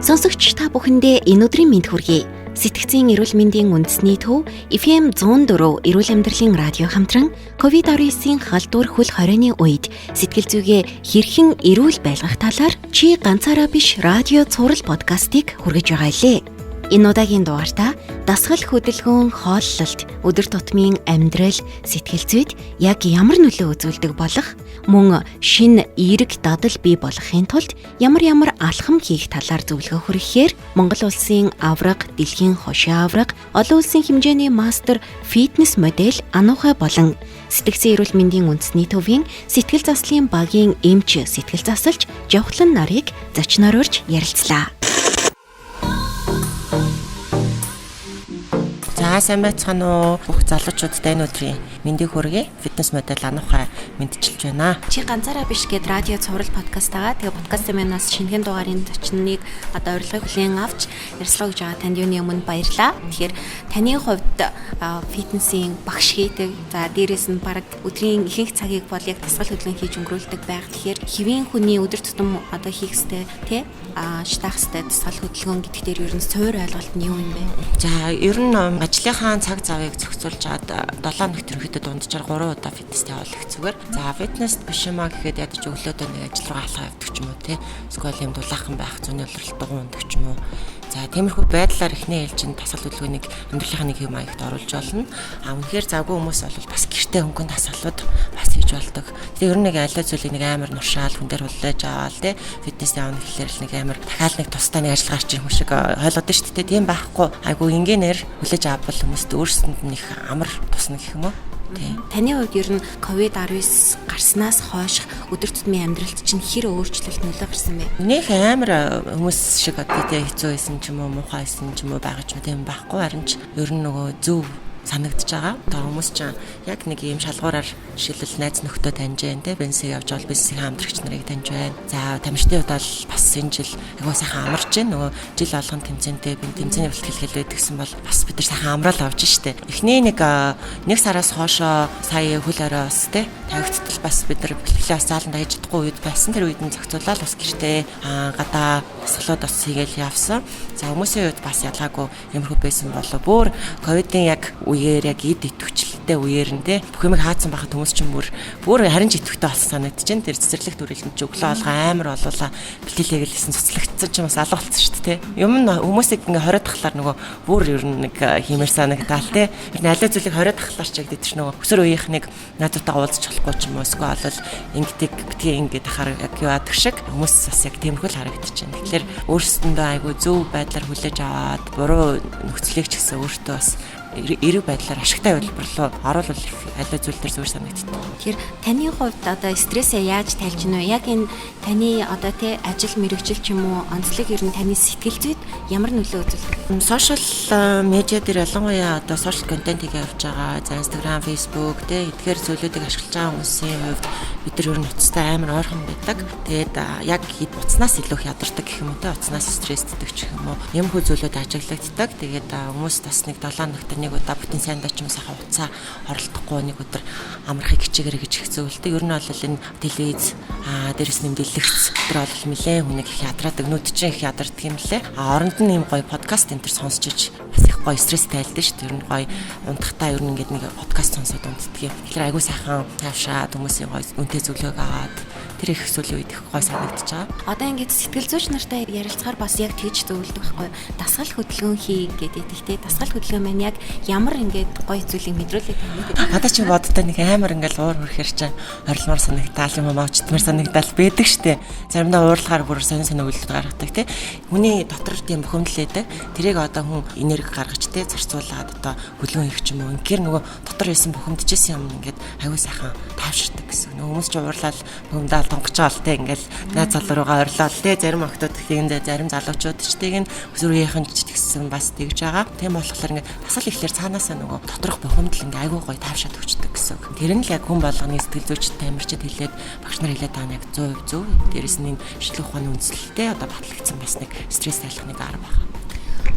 Сонсогч та бүхэндээ энэ өдрийн мэнд хүргэе. Сэтгцийн эрүүл мэндийн үндэсний төв FM 104 эрүүл амьдралын радио хамтран COVID-19-ийн халдвар хөл хорионы үед сэтгэл зүгээ хэрхэн эрүүл байлгах талаар чи ганцаараа биш радио цуврал подкастыг хүргэж байгаа лээ. Энэ удаагийн дугаартаа дасгал хөдөлгөөн, хооллолт, өдөр тутмын амьдрал, сэтгэл зүйд яг ямар нөлөө үзүүлдэг болох, мөн шинэ эерэг дадал бий болгохын тулд ямар ямар алхам хийх талаар зөвлөгөө хүргэхээр Монгол улсын авраг, дэлхийн хошин авраг, олон улсын хэмжээний мастер фитнес модель Ануухай болон сэтгцийн эрүүл мэндийн үндэсний төвийн сэтгэл заслын багийн эмч сэтгэл засалч Жавхлан нарыг зочноор урьж ярилцлаа. За сайн байцгаана уу, бүх залуучуудад энэ өдрийн мэндийг хүргэе. Фитнес модель Ануухай мэндчилж байна. Чи ганцаараа биш гээд радио цуврал подкаст байгаа. Тэгээ подкастын манаас шинэхэн дугаарын зочныг одоо урилгыг хүлээн авч ярилцлага өгж байгаа танд юуны өмнө баярлалаа. Тэгэхээр таны хувьд фитнесийн багш хийдэг. За дээрээс нь баг өдрийн ихэнх цагийг бол яг дасгал хөдөлгөөн хийж өнгөрүүлдэг байх. Тэгэхээр хэвийн хүний өдөр тутам одоо хийх ёстой тий шатаах ёстой дасгал хөдөлгөөн гэдэг дээр ер нь суур ойлголт нь юу юм бэ? За ер нь ажлынхаа цаг завыг зохицуулж аваад 7 хоногт ерөнхийдөө дунджаар 3 удаа фитнест явуул их зүгээр. За фитнест биш юм а гэхэд ядаж өглөөдөө нэг ажил руу алхаа явдаг ч юм уу те. Эсвэл юм дулаахан байх, зуны улиралд дугуй ундаг ч юм уу. За тиймэрхүү байдлаар эхний ээлжинд дасгал хөдөлгөөнийг амьдралынхаа нэг юм маягт оруулж болно. А үнэхээр завгүй хүмүүс бол бас гэртээ хөнгөн дасгалууд бас хийж болдог. Тэгээ ер нь нэг аливаа зүйлийг нэг амар нуршаал хүн дээр хүлээж аваал те фитнес явна гэхлээр л нэг амар дахиад нэг тусдаа нэг ажил гарч ирэх юм шиг ойлгоод шүү дээ. Тийм байхгүй. Айгу энгийнээр хүлээж авбал хүмүүст өөрсөнд нь их амар тусна гэх юм уу. Таны хувьд ер нь COVID-19 гарснаас хойш өдөр тутмын амьдралд чинь хэр өөрчлөлт нөлөө гарсан бэ? Нэх амар хүмүүс шиг одоо тий хэцүү байсан ч юм уу, муухай байсан ч юм уу байгаа ч юм тийм байхгүй. Харин ч ер нь нөгөө зөв санагдаж байгаа. Одоо хүмүүс чинь яг нэг ийм шалгуураар жишээлбэл найз нөхдөд таньж байна те, бензин явж бол бизнесийн хамтрагч нарыг таньж байна. За тамирчдын хувьд бол бас энэ жил айгуу сайхан амарч байна. Нөгөө жил болгон тэмцээнтэй би тэмцээний бэлтгэл хэлээд гэсэн бол бас бид нар сайхан амрал авч штэ. Эхний нэг сараас хоошоо сая хөл орой бас те тавигдтал бас бид нар бэлтгэлээ бас зааланд хийж чадахгүй үед байсан. Тэр үед нь зохицуулаад бас гэртээ гадаа дасгалууд бас хийгээл явсан. За хүмүүсийн хувьд бас ялгаагүй юмрхүү байсан болоо. Бүр ковидын яг үеэр яг эд идэвхжлэлтэй үеэр нь те бүх юмыг хаацсан байхад хүмүүс чинь бүр харин ч идэвхтэй болсон санагдаж байна. Тэр цэцэрлэгт үрэлэн чи өглөө алга амар болуулаа бэлтгэлээ гэлсэн цуцлагдсан ч юм бас алга болсон шүү дээ те. Юм нь хүмүүсийг ингээ хориод тахлаар нөгөө бүр ер нь нэг хиймэр санагдаал те. Ер нь аливаа зүйлийг хориод тахлаар ч яг тэр нөгөө өсөр үеийнхнийг найзуудтайгаа уулзч болохгүй ч юм уу эсвэл бол ингэдэг битгий ингээд ахаар яг юу адаг шиг хүмүүс бас яг тиймэрхүү л харагдаж байна. Тэгэхээр өөрсдөндөө айгүй зөв байдлаар хүлээж аваад буруу нөхцөлийг ч гэсэн өөртөө бас эерэг байдлаар ашигтай хувилбар руу оруулах их аливаа зүйл төр зүгээр санагддаг. Тэгэхээр таны хувьд одоо стрессээ яаж тайлж гэнэ вэ? Яг энэ таны одоо тий ажил мэргэжил ч юм уу онцлог ер нь таны сэтгэл зүйд ямар нөлөө үзүүлдэг? Сошиал медиа дээр ялангуяа одоо сошиал контентыг явж байгаа. За Instagram, Facebook тий эдгээр зүйлүүдийг ашиглаж байгаа хүмүүсийн хувьд бид нар ер нь утастай амар ойрхон байдаг. Тэгээд яг утаснаас илүү их ядардаг гэх юм уу те утаснаас стрессддэг ч гэх юм уу. Юм хүү зүйлүүд ажиглагддаг. Тэгээд хүмүүс бас нэг 7 хоногт нэг удаа бүтэн сайн даа ч юм сайхан утсаа оролдохгүй нэг өдөр амрахыг хичээгэрэй гэж их зөвлөдөг. Ер нь бол энэ телевиз дээрэс нь дэлгэрц тэр бол нэлээд хүнийг их ядраадаг, нүд чинь их ядардаг юм лээ. А оронд нь ийм гоё подкаст энэ төр сонсч иж бас их гоё стресс тайлдаг шүү дээ. Ер нь гоё унтахтаа ер нь ингээд нэг подкаст сонсоод унтдаг юм. Тэгэхээр айгүй сайхан таавшаад хүмүүсийн гоё үнэтэй зөвлөгөөг аваад тэр их сүүлийн үед их гоё санагдаж байгаа. Одоо ингээд сэтгэл зүйч нартай ярилцахаар бас яг тэгж зөвлөдөг байхгүй юу? Дасгал хөдөлгөөн хий гэдэг те. Дасгал хөдөлгөөн маань яг ямар ингээд гоё зүйлийг мэдрүүлээд байна гэдэг. Одоо чи боддоо нэг амар ингээд уур хөрхөр чинь орилмоор санагдаал юм уу, мовчтмаар санагдаал байдаг штэ. Заримдаа уурлахаар бүр сонин сонин үйлдэл гаргадаг те. Хүний дотор тийм бухимдал байдаг. Тэрийг одоо хүн энерги гаргаж те зарцуулаад одоо хөдөлгөөн хийх ч юм уу. Үнэхээр нөгөө дотор байсан бухимдчихсэн юм ингээд аюу сайхан таавширдаг гэсэн. Нөгөө хүмүүс чи уурлал бухимдаал тонгочоол те ингээл найз залуу руугаа орилоол те зарим охтууд тийм зарим залуучууд ч тийм өсвөр үеийнхэн ч тэгсэн бас тэгж байгаа. Тийм болохоор ингээд дасгал ихлээр цаанаасаа нөгөө доторх бухимдал ингээ айгүй гоё таавшаад өгчдөг гэсэн үг. Тэр нь л яг хүн болгоны сэтгэл зүйчтэй тамирчид хэлээд багш нар хэлээд байгаа нь яг 100% зөв. Дээрэс нь энэ шинжлэх ухааны үндэслэлтэй одоо батлагдсан бас нэг стресс тайлах нэг арга байна.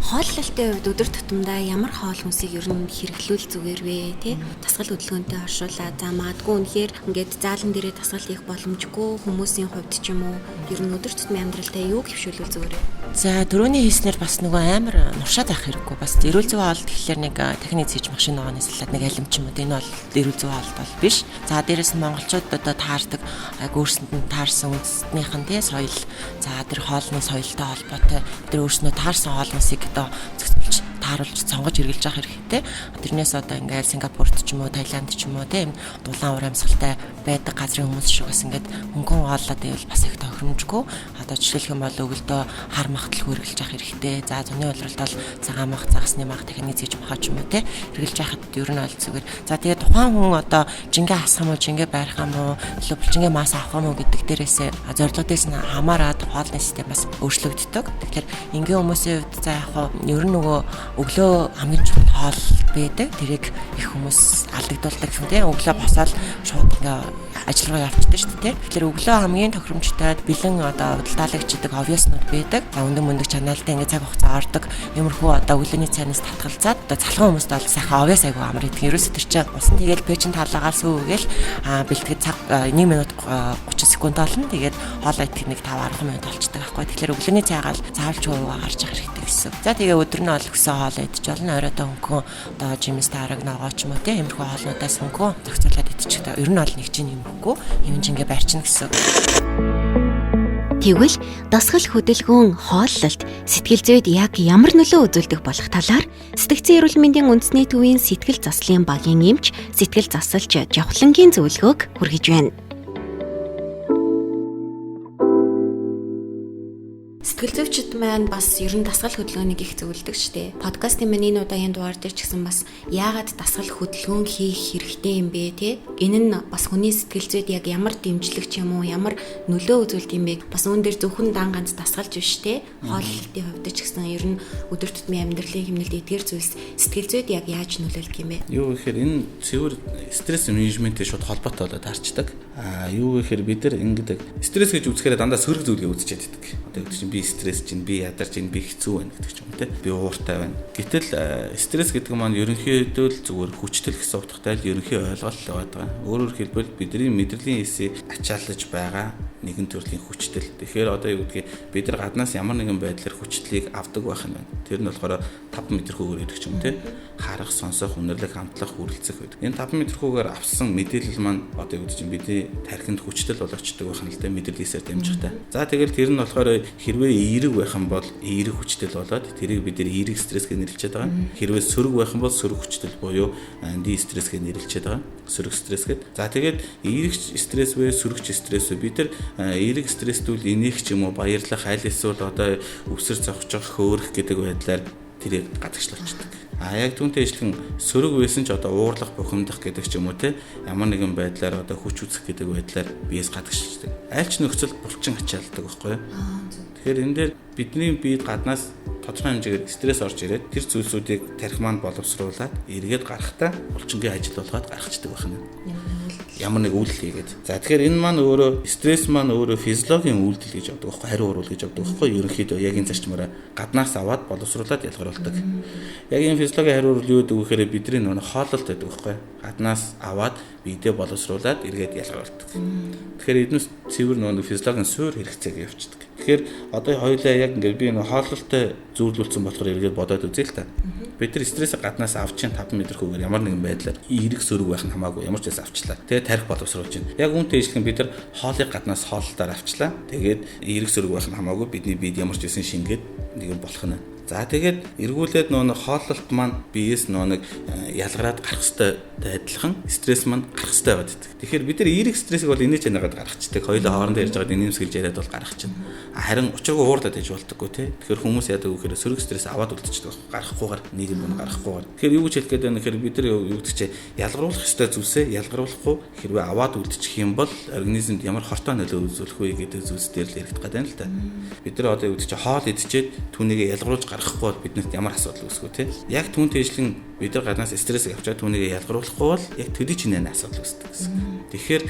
Хооллолтын хувьд өдөр тутамдаа ямар хоол хүнсийг ер нь хэрэглүүл зүгээр вэ тий? Дасгал хөдөлгөөнтэй оршуулаад за магадгүй үнэхээр ингээд заалан дээрээ дасгал хийх боломжгүй хүмүүсийн хувьд ч юм уу ер нь өдөр тутмын амьдралдаа юу хэвшүүлвэл зүгээр вэ? За, түрүүний хийснээр бас нөгөө амар нуршаад байх хэрэггүй. Бас эрүүл зүйн хооллолт гэхлээр нэг дахины цэж машин ногооны салат нэг алим ч юм уу. Энэ бол эрүүл зүйн хооллолт бол биш. За, дээрэс нь монголчууд одоо таардаг аг өөрсөнд нь таарсан үндэстнийх нь тий соёл, за тэр хоолны соёлтой холбоотой тэр өөрснөө таарсан хоолносыг одоо зохицуулж тааруулж сонгож эргэлж явах хэрэгтэй. Тэрнээс одоо ингээд Сингапурт ч юм уу, Таиланд ч юм уу тийм дулаан уур амьсгалтай байдаг газрын хүмүүс шиг бас ингээд хөнгөн хооллоод байвал бас их тохиромжгүй. Одоо жишээлх юм бол өглөө хар махтал хүргэлж явах хэрэгтэй. За, зуны улиралд бол цагаан мах, загасны мах, дахины цэж махаа ч юм уу те эргэлж яхад ер нь бол зүгээр. За, тэгээд тухайн хүн одоо жингээ хасах юм уу, жингээ байрах юм уу, илүү булчингээ мас авах юм уу гэдэг дээрээсээ зорилго дээрс нь хамаарат хоолны систем бас өөрчлөгддөг. Тэгэхээр энгийн хүмүүсийн хувьд за яг хуу ер нь нөгөө өглөө хамгийн чухал хоол байдаг. Тэрийг их хүмүүс алдагдуулдаг юм тийм. Өглөө босоод шууд ингээ ажил руу явчихдаг шүү дээ. Тэгэхээр өглөө хамгийн тохиромжтой бэлэн одоо худалдаалагчдаг обвиоснууд байдаг. За, өндөг мөндөг чаналтай ингээ цаг хугацаа ордог. Иймэрхүү одоо өглөөний цайнаас татгалзаад одоо залхан хүмүүст бол сайхан обвиос айгу амар идэх. Ерөөсө тэр чинь усан тэгэл пэжин талаагаар сүүгээл бэлтгэж цаг 1 минут 30 секунд олно. Тэгээд хоол идэх нэг 5 10 минут болчдөг байхгүй. Тэгэхээр өглөөний цайгаал заавал чуугаа гарч явах хэрэгтэй гэсэн. За, тэгээ өдөр нь бол өсөө хоол идэж болно. Орой одоо хөнгөн одоо жимс таараг ногоо ч юм уу тийм иймэрхүү хоолнуудаас хөнгөн зохицуулаад идчих. Ер нь бол нэг чинь юмхгүй юм жингээ барьчихна гэсэн. Тэгвэл дасгал хөдөлгөөн, хооллолт сэтгэл зүйд яг ямар нөлөө үзүүлдэг болох талаар сэтгцэн эрүүл мэндийн үндэсний төвийн сэтгэл заслын багийн эмч, сэтгэл засалч Жавхлангийн зөвлөгөөг хүргэж байна. Сэтгэл зүйчид маань бас ер нь дасгал хөдөлгөөнийг их зөвлөдөг шүү дээ. Подкастын маань энэ удаагийн дугаар дээр ч гэсэн бас яагаад дасгал хөдөлгөөн хийх хэрэгтэй юм бэ те? Энэ нь бас хүний сэтгэл зүйд яг ямар дэмжлэг ч юм уу, ямар нөлөө үзүүлдэг юм бэ? Бас үүн дээр зөвхөн дан ганц дасгалж биш те. Хооллолтын хувьд ч гэсэн ер нь өдөр тутмын амьдралын хэмнэлд эдгээр зүйлс сэтгэл зүйд яг яаж нөлөөлдөг юм бэ? Юу гэхээр энэ цэвэр стресс менежменттэй шууд холбоотой болоод харчдаг. Аа, юу гэхээр бид нар ингэдэг стресс гэж үзэхээр дандаа сөрөг зүйлгээ үзчихэд байдаг. Одоо гэдэг чинь би стресс чинь, би ядарч чинь, би хэцүү байна гэдэг ч юм те. Би ууртай байна. Гэтэл стресс гэдэг маань ерөнхийдөө л зүгээр хүчтэл гэсэн утгатай л ерөнхий ойлголт байгаа. Өөрөөр хэлбэл бидний мэдрэлийн эсийг ачааллаж байгаа нэгэн төрлийн хүчтэл. Тэгэхээр одоо юу гэдгийг бид нар гаднаас ямар нэгэн байдлаар хүчтлийг авдаг байх нь байна. Тэр нь болохоор 5 мэдрэхүүгээр гэдэг ч юм те. Харах, сонсох, үнэрлэх, амтлах, хүрэлцэх гэдэг. Энэ 5 мэдрэхүүгээр авсан мэдээлэл маань одоо юу гэдэг чинь бидний тархинд хүчтэл болоочдөг байх нь л те, мэдрэл эсээр дамжихтай. За, тэгэл тэр нь болохоор хэрвээ эерэг байх юм бол эерэг хүчтэл болоод тэрийг бид нар эерэг стресс гэж нэрлэчихэд байгаа. Хэрвээ сөрөг байх юм бол сөрөг хүчтэл буюу дистресс гэж нэрлэчихэд байгаа. Сөрөг стресс гэдэг. За, тэгээд эерэг стресс вэ, сөрөгч стресс вэ? Бид нар эерэг стресстүүл инех ч юм уу, баярлах, аль эсвэл одоо өвсөр зовчих, хөөрөх гэдэг байдлаар тэрийг гадагшлуулчихдаг. А яг түүнтэй ижилхэн сөрөг байсан ч одоо уурлах, бухимдах гэдэг ч юм уу те, ямар нэгэн байдлаар одоо хүч үзэх гэдэг байдлаар биес гадагшилдаг. Аль ч нөхцөл булчин ачаалдаг байхгүй юу? Тэгэхээр энэ дээр бидний биед гаднаас тодорхой хэмжээгээр стресс орж ирээд тэр зүйлсүүдийг тархи маань боловсруулад эргээд гарахтаа булчингийн ажил болгоод гаргацдаг байх нь. Ямар нэг үйлдэл хийгээд. За, тэгэхээр энэ маань өөрөө стресс маань өөрөө физиологийн үйлдэл гэж явдаг байхгүй, хариу уруул гэж явдаг байхгүй. Ерөнхийдөө яг энэ зарчмаараа гаднаас аваад боловсруулад ялгаруулдаг. Яг энэ физиологийн хариу уруул юу гэдэг вэ гэхээр бидний нөгөө хооллолт гэдэг байхгүй. Гаднаас аваад биедээ боловсруулад эргээд ялгаруулдаг. Тэгэхээр эднээс цэвэр нөгөө физиологийн суур хэрэгцээг явчихдаг. Тэгэхээр одоо хоёулаа яг ингээд би нөгөө хооллолтой зүйрлүүлсэн болохоор эргээд бодоод үзье л та. Бид нар стрессийг гаднаас авчин 5 мэдрэхүүгээр ямар нэгэн байдлаар эерэг сөрөг байх нь хамаагүй ямар ч байсан авчлаа. Тэгээд тарих боловсруулж байна. Яг үүнтэй ижилхэн бид нар хоолыг гаднаас хооллолтоор авчлаа. Тэгээд эерэг сөрөг байх нь хамаагүй бидний биед ямар ч байсан шингээд нэг юм болох нь. За, тэгээд эргүүлээд нөгөө хооллолт маань биеэс нөгөө нэг ялгараад гарах хэвээр адилхан стресс маань гарах хэвээр байгаад байдаг. Тэгэхээр бид нар эерэг стрессийг бол инээж янагаад гаргацдаг. Хоёулаа хоорондоо ярьж байгаад инээмсэглэж яриад бол гаргачихна. Харин учиргүй уурлаад иж болдоггүй те. Тэгэхээр хүмүүс яадаг вэ гэхээр сөрөг стресс аваад үлдчихдэг. Гарахгүйгээр нийгэм бүр гарахгүйгээр. Тэгэхээр юу гэж хэлэх гээд байна гэхээр бид нар юу гэдэг чинь ялгаруулах ёстой зүйлсээ ялгаруулахгүй хэрвээ аваад үлдчих юм бол организмд ямар хортой нөлөө үзүүлэх вэ гэдэг зүйлс дээр л яригдах гэдэг юм л та. Бид нар одоо юу гэдэг чинь хоол идчихэд түүнийг ялгаруулж гаргахгүй бол биднэрт ямар асуудал үүсэх вэ те. Яг түүнтэй ижилхэн бид нар гаднаас стрессийг авчаад түүнийг ялгаруулахгүй бол яг төдий чинээ асуудал үүсдэг гэсэн. Тэгэхээр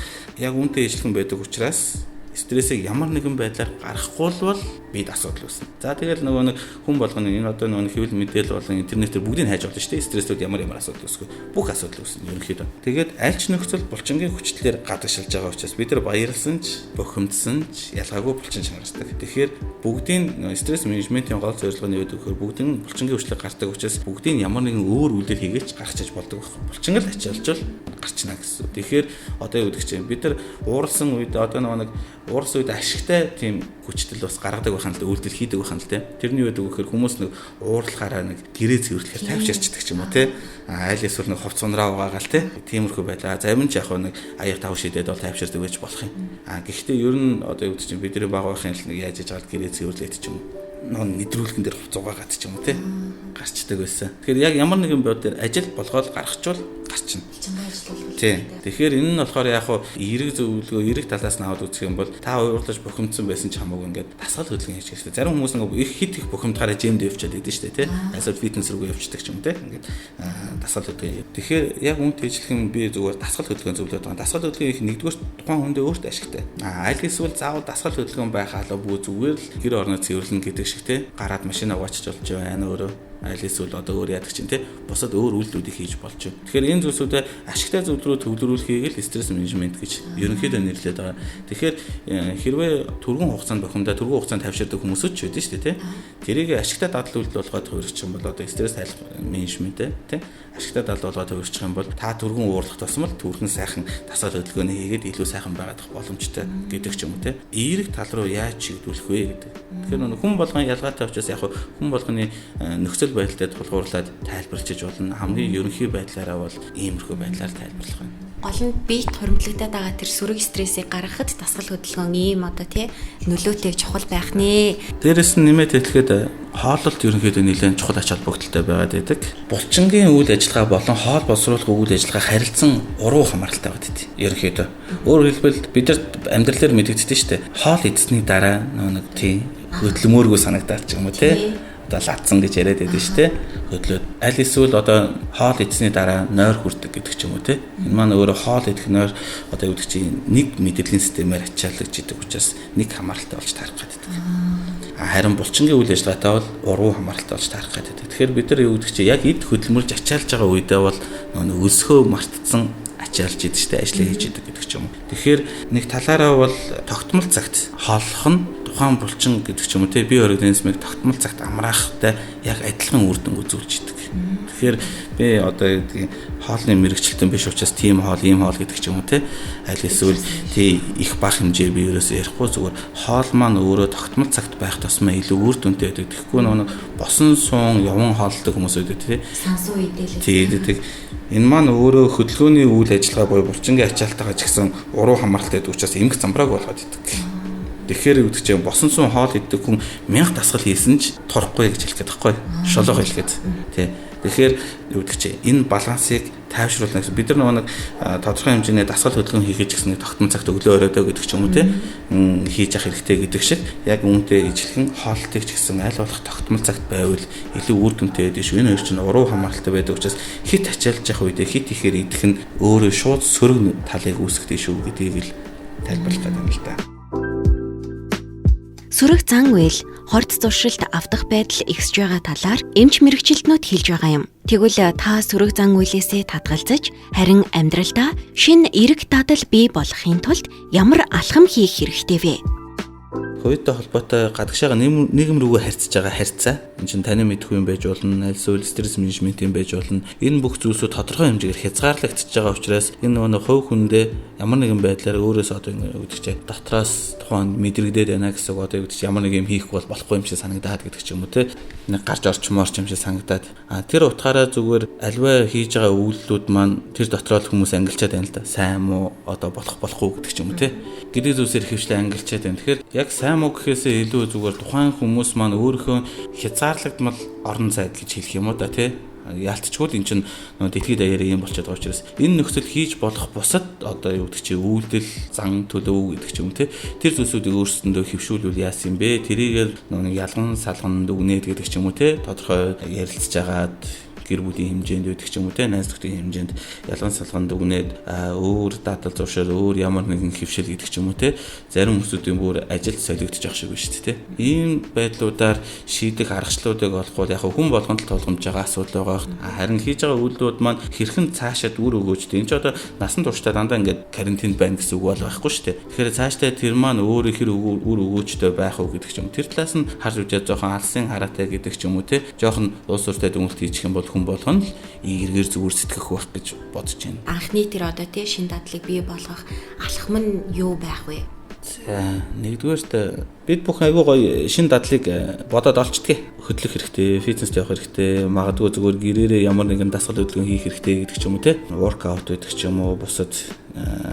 яг үүнтэй ижилхэн байдаг учраас Стрессийг ямар нэгэн байдлаар гаргахгүй бол бид асуудал үүснэ. За тэгэл нөгөө нэг хүн болгоно энэ одоо нөгөө хэвлэл мэдээлэл болон интернетээр бүгдийг хайж болно шүү дээ. Стрессүүд ямар ямар асуудал үүсгэх вэ? Бүх асуудал үүснэ ерөнхийдөө. Тэгээд аль ч нөхцөл булчингийн хүчтлэр гадагшилж байгаа учраас бид нар баярлсан ч, бухимдсан ч ялгаагүй булчин чангардаг. Тэгэхээр бүгдийн стресс менежментийн гол зорилго нь юу гэхээр бүгдийн булчингийн хүчлэг гардаг учраас бүгдийн ямар нэгэн өөр үйлдэл хийгээч гаргаж болдог байхгүй. Булчин л ачаалж л гарчна гэсэн. Тэгэхээр одоо юу гэдэг чинь бид нар ууралсан үед одоо нөгөө нэг уурс үед ашигтай тийм хүчтэл бас гаргадаг байх нь л үйлдэл хийдэг байх нь л тийм. Тэрний юу гэдэг вэ гэхээр хүмүүс нэг уурлахаараа нэг гэрээ цэвэрлэхээр тавьчирчдаг ч юм уу тийм. Айл эсвэл нэг хувц унраа угаагаал тийм. Тиймэрхүү байлаа. Зарим нь ч яг нэг аяг тав шидээд бол тавьчирдаг байж болох юм. Гэхдээ ер нь одоо юу гэдэг чинь бидний баг байхын л нэг яаж яж гал гэрээ цэвэрлээд ч юм уу нон нэдрүүлгэн дээр хувц угаагаад ч юм уу тий гарчдаг байсан. Тэгэхээр яг ямар нэгэн бод дээр ажил болгоод гаргachвал гарчна. Тий. Тэгэхээр энэ нь болохоор яг хуу эерэг зөвлөгөө, эерэг талаас нь аваад үзэх юм бол та уурлаж бухимдсан байсан ч хамаагүй ингээд дасгал хөдөлгөөн хийж хэрэгтэй. Зарим хүмүүс ингээд их хит их бухимдахаараа жимд явчихад идэв шүү дээ, тий. Эсвэл фитнес рүү явчихдаг ч юм тий. Ингээд дасгал хөдөлгөөн. Тэгэхээр яг үүнтэй ижилхэн би зүгээр дасгал хөдөлгөөн зөвлөд байгаа. Дасгал хөдөлгөөн их нэгдүгээр тухайн хүндээ өөртөө ашигтай. Аль эсвэл заавал дасгал хөдөлгөөн байх албагүй зүгээр л гэр орноо цэвэрлэн гэдэг шиг тий. Гараад машин угаачч болж байна өөрөө. Аль эсвэл одоо өөр яадаг чинь тий бусад өөр үйлдэлүүдийг хийж болж байна. Тэгэхээр энэ зүйлсүүдээ ашигтай зүйл рүү төвлөрүүлэхийг л стресс менежмент гэж ерөнхийдөө нэрлэдэг байгаа. Тэгэхээр хэрвээ түргэн хугацаанд бухимдаа түргэн хугацаанд тавьширдаг хүмүүсүүд ч байдаг шүү дээ тий. Тэрийг ашигтай дадал үйлдэл болгоод хувирчих юм бол одоо стресс тайлах менежмент тий ашигтай дадал болгоод хувирчих юм бол та түргэн уурлах тусмал түргэн сайхан дасгал хөдөлгөөний хийгээд илүү сайхан байгаад боломжтой гэдэг ч юм уу тий. Эерэг тал руу яаж чиглүүлэх вэ гэдэг. Тэгэхээр хүн болгон ялгаатай учраас яг хүн болгоны нөхцөл байдалтай тулгуурлаад тайлбарлаж болно. Хамгийн ерөнхий байдлаараа бол иймэрхүү байдлаар тайлбарлах байна. Гол нь биет хуримтлагдаад байгаа тэр сөрөг стрессийг гаргахад дасгал хөдөлгөөн ийм одоо тий нөлөөтэй чухал байх нэ. Дээрэс нь нэмээд хэлэхэд хооллолт ерөнхийдөө нэлээд чухал ач холбогдолтой байгаад байдаг. Булчингийн үйл ажиллагаа болон хоол боловсруулах үйл ажиллагаа харилцан уруу хамааралтай байдаг. Ерөнхийдөө. Өөрөөр хэлбэл бид нар амьдралаар мэдэгддэг шүү дээ. Хоол идсэний дараа нэг тий хөдөлмөөргөө санагдаад ч юм уу тий одоо латсан гэж яриад байдаг шүү дээ. Хөдлөөд аль эсвэл одоо хоол идсэний дараа нойр хүрдэг гэдэг ч юм уу те. Энэ маань өөрөө хоол идэх нойр одоо юу гэдэг чинь нэг мэдрэлийн системээр ачаалагдж идэг учраас нэг хамааралтай болж таарах гэдэг. Харин булчингийн үйл ажиллагаатай бол уруу хамааралтай болж таарах гэдэг. Тэгэхээр бид нар юу гэдэг чинь яг эд хөдөлмөрлж ачаалж байгаа үедээ бол нөгөө өлсгөө мартцсан ачаалж идэг штэ ажлаа хийж идэг гэдэг ч юм уу. Тэгэхээр нэг талаараа бол тогтмол цагт хооллох нь тухайн булчин гэдэг ч юм уу те бие организмыг тогтмол цагт амраахтай яг адилхан үр дүн үзүүлж идэг. Тэгэхээр би одоо хоолны мэрэгчлэлтэн биш учраас тийм хоол, ийм хоол гэдэг ч юм уу те аль эсвэл тий их бага хэмжээ би ерөөсөө ярихгүй зүгээр хоол маань өөрөө тогтмол цагт байх тусмаа илүү үр дүнтэй байдаг. Тэгэхгүй нөгөө босон суун яван хооллдог хүмүүс байдаг те. Сансуу идэлээ. Тий иддэг. Энэ маань өөрөө хөдөлгөөний үйл ажиллагаа буюу булчингийн ачаалтайгаа ч гэсэн уруу хамааралтай байдаг учраас эмх замбрааг болгоод идэг. Тэгэхээр юу гэдэг чинь босон суун хоол иддэг хүн 1000 дасгал хийсэн ч турахгүй гэж хэлэх гээд байхгүй. Шолоох хэлэх гээд. Тий. Тэгэхээр юу гэдэг чинь энэ балансыг тайвшруулна гэсэн. Бид нар нэг тодорхой хэмжээний дасгал хөдөлгөөн хийхэж гэсэн нэг тогтмол цагт өглөө оройдоо гэдэг ч юм уу тий хийж явах хэрэгтэй гэдэг шиг яг үүнтэй ижилхэн хоолтыг ч гэсэн аль болох тогтмол цагт байвал илүү үр дүнтэй байдаг шүү. Энэ хоёр чинь уруу хамааралтай байдаг учраас хит ачаалж явах үедээ хит ихээр идэх нь өөрөө шууд сөрөг талыг үүсгдэг шүү гэдгийг л тайлбарлах гэдэг юм л да. Сөрөг зан үйл, хорт зуршилд автах байдал ихсэж байгаа талаар эмч мэргэжилтнүүд хэлж байгаа юм. Тэгвэл та сөрөг зан үйлээсээ татгалзаж, харин амьдралдаа шинэ эрэг дадал бий болгохын тулд ямар алхам хийх хэрэгтэй вэ? Ковидтой холбоотой гадагшаага нийгэм рүүгээ харьцаж байгаа харьцаа. Энэ чинь таны мэдхгүй юм байж болно, аль эсвэл стресс менежмент юм байж болно. Энэ бүх зүйлсүүд тодорхой хэмжээгээр хязгаарлагдчихж байгаа учраас энэ нөгөө хувь хүндээ ямар нэгэн байдлаар өөрөөс одоо ингэ гэдэг чинь дотроос тухайн мэдрэгдээд байна гэсэн үг одоо юу гэдэг чинь ямар нэг юм хийхгүй бол болохгүй юм шиг санагдаад гэдэг ч юм уу те. Нэг гарч орчмоор ч юм шиг санагдаад. Тэр утгаараа зүгээр альва хийж байгаа үйлдэлүүд маань тэр дотроо л хүмүүс ангилчаад байна л да. Сайн муу одоо болох болохгүй гэдэг ч юм уу те. Гэдэг зүйлсээр хөвчлээ ангилчаад байна. Тэгэхээр яг сайн муу гэхээсээ илүү зүгээр тухайн хүмүүс маань өөрийнхөө хязгаарлагдмал орон зай гэж хэлэх юм уу да тий. Яалтчгүй л эн чинь дэлхийд даяараа юм болчиход байгаа учраас энэ нөхцөл хийж болох бусад одоо юу гэдэг чи үйлдэл зан төлөв гэдэг ч юм те тэр зүйлсүүдийг өөрсдөндөө хөвшүүлвэл яасан юм бэ? Тэрийг нэг ялган салган дүгнээд гэдэг ч юм уу те тодорхой ярилцж агаад Гэр бүлийн хэмжээнд байдаг ч юм уу те, найз нөхдийн хэмжээнд ялган салган дүгнээд өөр дадал зуршил, өөр ямар нэгэн хөвшил гэдэг ч юм уу те, зарим хүмүүсүүдийн бүр ажилд солигдож явах шиг байна шүү дээ. Ийм байдлуудаар шийдэх аргачлалуудыг олохгүй яг хүн болгонд л тулгамж байгаа асуудал байгаа. Харин хийж байгаа үйлдэлүүд маань хэрхэн цаашаад үр өгөөжтэй. Энэ ч одоо насан туршдаа дандаа ингээд карантинд байна гэсэн үг бол байхгүй шүү дээ. Тэгэхээр цаашдаа тэр маань өөрөө хэр үр өгөөжтэй байх уу гэдэг ч юм. Тэр талаас нь харж үзээд жоохон алсын хараатай гэдэг ч юм уу те. Жоохон улс төртэй дүгнэлт хийчих юм бол хүн болгоно л эргээр зүгээр сэтгэх байх гэж бодож байна. Анхны тэр одоо те шин дадлыг бий болгох алхам нь юу байх вэ? За, нэгдүгээрт бид бүхэн айгүй гоё шин дадлыг бодоод олчдгийг. Хөдлөх хэрэгтэй, фитнест явах хэрэгтэй, магадгүй зүгээр гэрээрээ ямар нэгэн дасгал хөдөлгөөн хийх хэрэгтэй гэдэг ч юм уу те. Воркаут гэдэг ч юм уу, бусад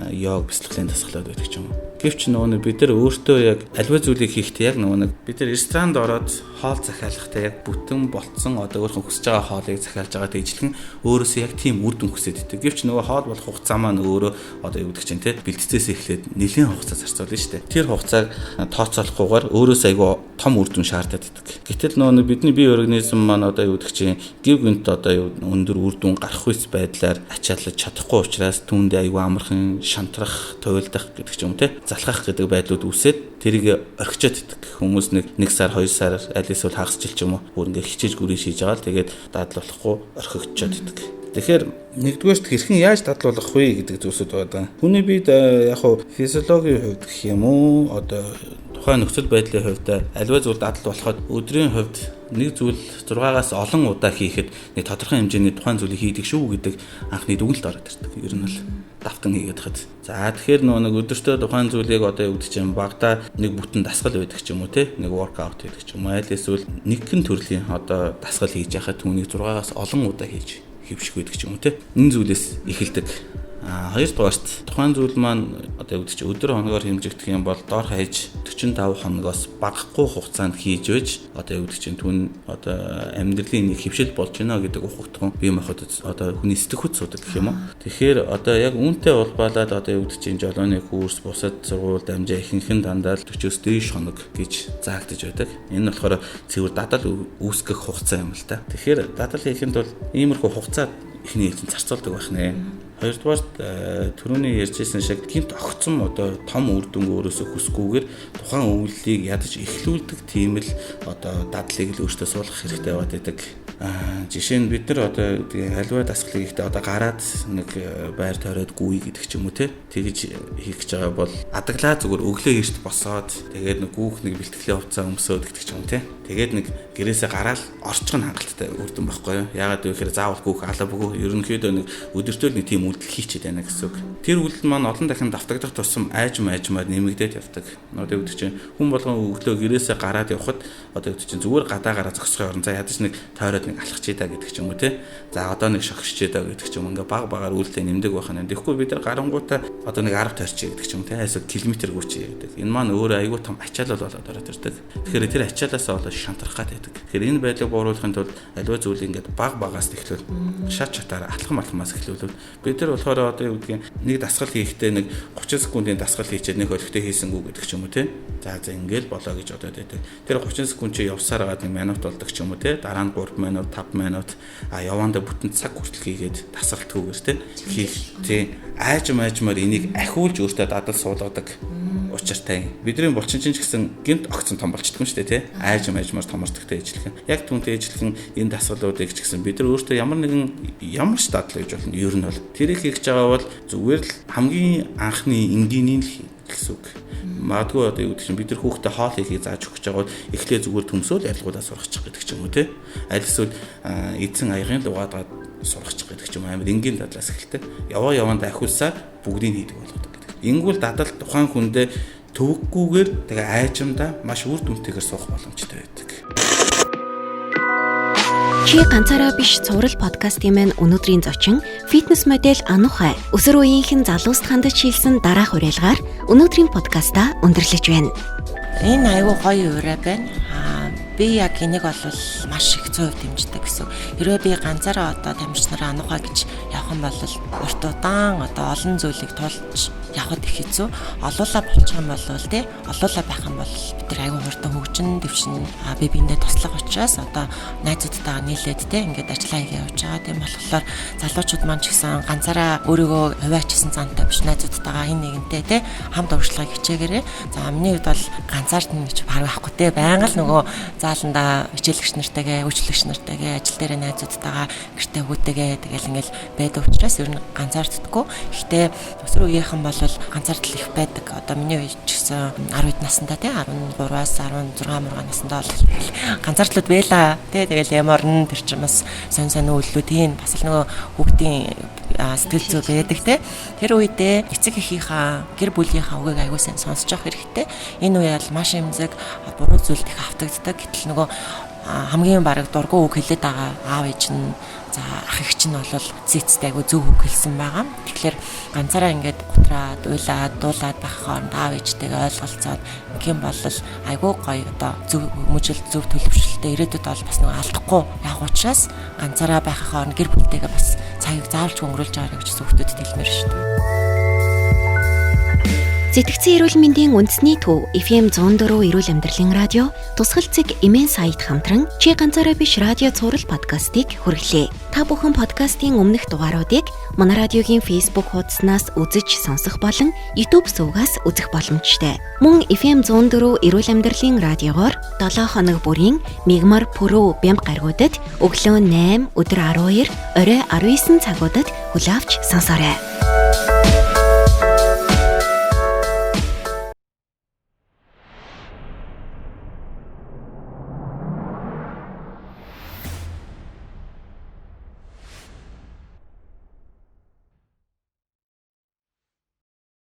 йог бяцлаглалын дасгалууд байдаг ч юм уу. Гэвч нөгөө нэг бид нар өөртөө яг альва зүйлийг хийхдээ яг нөгөө нэг бид нар ресторанд ороод хоол захиалгахдаа яг бүтэн болцсон одоо өөрийнхөө хүсэж байгаа хоолыг захиалж байгаа дэжлэгэн өөрөөсөө яг тийм үр дүн хүсээд идэг. Гэвч нөгөө хоол болох хугацаа маань өөрөө одоо юу гэдэг чинь те бэлтцээс эхлээд нэлээд хугацаа зарцуулна шүү дээ. Тэр хугацааг тооцоолохгүйгээр өөрөөсөө айгүй том үр дүн шаардаад идэг. Гэтэл нөгөө нэг бидний бие организм маань одоо юу гэдэг чинь гів гүнт одоо юу өндөр үр дүн гарах үс байдлаар ачааллаж чадахгүй учраас түүндээ айгүй амархан шантрах, туйлдах гэдэг ч юм те залхах гэдэг байдлууд үүсээд тэрийг орхичоод идэг. Хүмүүс нэг сар, 2 сар аль эсвэл хагас жил ч юм уу бүр ингээ хичээж гүрээ шийж байгаа л тэгээд дадал болохгүй орхигдчихэд идэг. Тэгэхээр нэгдүгээрт хэрхэн яаж дадал болгох вэ гэдэг зүйлсүүд байгаа. Хүний биед яг хуу физиологийн хувьд гэх юм уу одоо тухайн нөхцөл байдлын хувьд альва зүйл дадал болоход өдрийн хувьд нэг зүйл 6-аас олон удаа хийхэд нэг тодорхой хэмжээний тухайн зүйлийг хийдэг шүү гэдэг анхны дүгнэлт ороод ирдэг. Ер нь л давтан хийгээд хад. За тэгэхээр нөгөө нэг өдөртөө тухайн зүйлийг одоо юу гэдэг чинь багада нэг бүтэн дасгал байдаг ч юм уу те, нэг воркаут гэдэг ч юм уу, аль эсвэл нэгэн төрлийн одоо дасгал хийж яхад түүнийг 6-аас олон удаа хийж хэвших байдаг ч юм уу те. Энэ зүйлээс эхэлдэг. Хоёрдугаарт тухайн зүйл маань одоо юу гэдэг чинь өдөр хоногоор хэмжигдэх юм бол дор хаяж 45 хоногоос багагүй хугацаанд хийж байж одоо юу гэдэг чинь түн одоо амьдралын нэг хэвшил болж байна гэдэг ухагтхан бие махбод одоо хүний сэтгхүйц суудаг гэх юм уу. Тэгэхээр одоо яг үүнтэй улбаалаад одоо юу гэдэг чинь жолооны курс, бусад сургууль дамжаа ихэнх нь дандаа л 40-оос дээш хоног гэж заагдаж байдаг. Энэ нь болохоор цэвэр дадал үүсгэх хугацаа юм л та. Тэгэхээр дадал хийхэд бол иймэрхүү хугацаа эхний ээлжинд зарцуулдаг байх нэ. Хоёрдугаарт түрүүний ярьжсэн шиг гинт огцом одоо том үр дүнг өөрөөсөө хүсгүйгээр тухайн үйлдэлийг ядаж эхлүүлдэг тийм л одоо дадлыг л өөртөө суулгах хэрэгтэй байгаад байдаг. Жишээ нь бид нар одоо альва дасгалыг хийхдээ одоо гараад нэг байр тойроод гүйе гэдэг ч юм уу те тэгж хийх гэж байгаа бол адаглаа зүгээр өглөө эрт босоод тэгээд нэг гүүх нэг бэлтгэлийн хувцас өмсөөд гэдэг ч юм уу те тэгээд нэг гэрээсээ гараал орчих нь хангалттай үр дүн байхгүй юу. Яагаад гэвэл заавал гүүх алаа бөгөө ерөнхийдөө нэг өдөртөө нэг тийм үйлдэл хийчихэд байна гэсэн үг. Тэр үйлдэл маань олон дахин давтагдах тусам аажмаар нэмэгдээд явдаг. Одоо юу гэдэг чинь хүн болгон өглөө гэрээсээ гараад явхад одоо юу гэдэг чинь зүгээр гадаа гараа зогсохын орон за ядаж нэг тойроод нэг алхачээ та гэдэг ч юм уу те. За одоо нэг шогшчээ та гэдэг ч юм ингээ баг багаар үйлдэлээ нэмдэг байх нь. Тэгэхгүй бид нар гарангуудаа одоо нэг 10 тойрчээ гэдэг ч юм те. Эсвэл километр гүчээ гэдэг. Энэ маань өөрөө айгүй том ачаалал болоод ороод ирдэг. Тэгэхээр тэр ачаалаасаа болоод шантрах гад байдаг. Тэгэхээр энэ байдлыг бууруулахын тулд аливаа зүйлийг ингээд баг багаас эхлүүл шат шатаар алхам алхмаас эхлүүлвэл бид нар болохоор одоо юу гэдгийг нэг дасгал хийхдээ нэг 30 секундын дасгал хийчихэд нэг хөлөгтэй хийсэнгүү гэдэг ч юм уу те. За ингээл болоо гэж бодоод байдаг. Тэр 30 секунд чи явсаар байгаад нэг минут болдог ч юм уу те. Дараа нь 3 минут, 5 минут явандаа бүтэн цаг хүртэл хийгээд дасгалтгүйгээр те. Хийх тий аажмаар энийг ахиулж өөртөө дадал суулгадаг учиртай. Бидний булчин чинь ч гэсэн гинт огцон том болчдөг юм шүү дээ тий. Аажмаар томордогтой ижилхэн. Яг түүнтэй ижилхэн энэ дасгалуудыг ч гэсэн бид нар өөртөө ямар нэгэн ямар ч дадал гэж болно. Ер нь бол тэрийг хийж байгаа бол зүгээр л хамгийн анхны энгийнийн л гэсэн үг. Магадгүй одоо юу гэдэг чинь бид нар хүүхдэд хоол хийхийг зааж өгч байгаа бол эхлээ зүгээр төмсөөл ялгуулаа сургачих гэдэг ч юм уу тий. Аль эсвэл эзэн аягийн л угаадаад сургачих гэдэг ч юм амар энгийн дадлаас эхэлдэг. Яваа явандаа ахиулсаар бүгдийг хийдэг болгодог гэдэг. Ингүүл дадал тухайн хүндээ төвөггүйгээр тэгээ аажимдаа маш үр дүнтэйгээр суух боломжтой байдаг. Чи ганцаараа биш цуврал подкастын маань өнөөдрийн зочин фитнес модель Анухай өсвөр үеийнхэн залууст хандаж шилсэн дараах уриалгаар өнөөдрийн подкастаа өндөрлөж байна. Энэ айгүй гоё уриа байна. Би яг энийг бол маш их 100% дэмждэг гэсэн. Хэрвээ би ганцаараа одоо тамирч нараа ануухай гэж явах юм бол урт удаан одоо олон зүйлийг тулж явхад их хэцүү. Олуула болчих юм бол тий, олуула байх юм бол бид нар аягүй хурдан хөгжин дэвшин, би биендээ туслах учраас одоо найзуудтайгаа нийлээд тий ингээд ажиллаа хийгээ явж байгаа. Тийм болохоор залуучууд маань ч гэсэн ганцаараа өөрийгөө хувиачсан зантай биш, найзуудтайгаа хин нэгэнтэй тий хамт урагшлахыг хичээгээрэй. За, миний хувьд бол ганцаардна гэж баг байхгүй тий. Байнга л нөгөө зааландаа хичээлэгч нартайгаа, үйлчлэгч нартайгаа, ажил дээрээ найзуудтайгаа, гэртээ хүүтэйгээ тэгэл ингээл байдаг учраас ер нь ганцаарддаггүй. Гэхдээ өсвөр үеийнхэн бол ганцаардал их байдаг. Одоо миний үе ч гэсэн 10 насндаа тий 13-аас 16 мурга насндаа бол ганцаардлууд байла тий. Тэгэл ямар н тэр чинь бас сонь сонь үйлдэлүүд хийн, бас л нөгөө хүүхдийн сэтгэл зүй байдаг тий. Тэр үедээ эцэг эхийнхаа, гэр бүлийнхаа үгийг аягүй сайн сонсож явах хэрэгтэй. Энэ үе бол маш эмзэг, буруу зүйлд их автагддаг. Гэтэл нөгөө хамгийн бараг дургу үг хэлээд байгаа аав ээж нь, за, ах эгч нь бол зэцтэй айгу зөв үг хэлсэн байгаа. Тэгэхээр ганцаараа ингээд гутраад, уйлаад, дуулаад байх хооронд аав ээжтэйгээ ойлголцоод ингэх юм бол айгу гоё одоо зөв хүмүүжил, зөв төлөвшөлттэй ирээдүйд бол бас нөгөө алдахгүй явах учраас ганцаараа байх хооронд гэр бүлтэйгээ бас цагийг заавалч өнгөрүүлж байгаарай гэж хүүхдүүдэд хэлмээр шүү дээ. Сэтгцэн эрүүл мэндийн үндэсний төв, FM 104 эрүүл амьдралын радио, тусгал цэг эмэн сайт хамтран "Чи ганцаараа биш" радио цаурал подкастыг хүргэлээ. Та бүхэн подкастын өмнөх дугааруудыг манай радиогийн Facebook хуудаснаас үзэж сонсох болон YouTube сувгаас үзэх боломжтой. Мөн FM 104 эрүүл амьдралын радиогоор 7 хоног бүрийн мигмар, пүрүү, бямба гаригуудад өглөө 8, өдөр 12, орой 19 цагуудад хүлээн авч сонсоорой.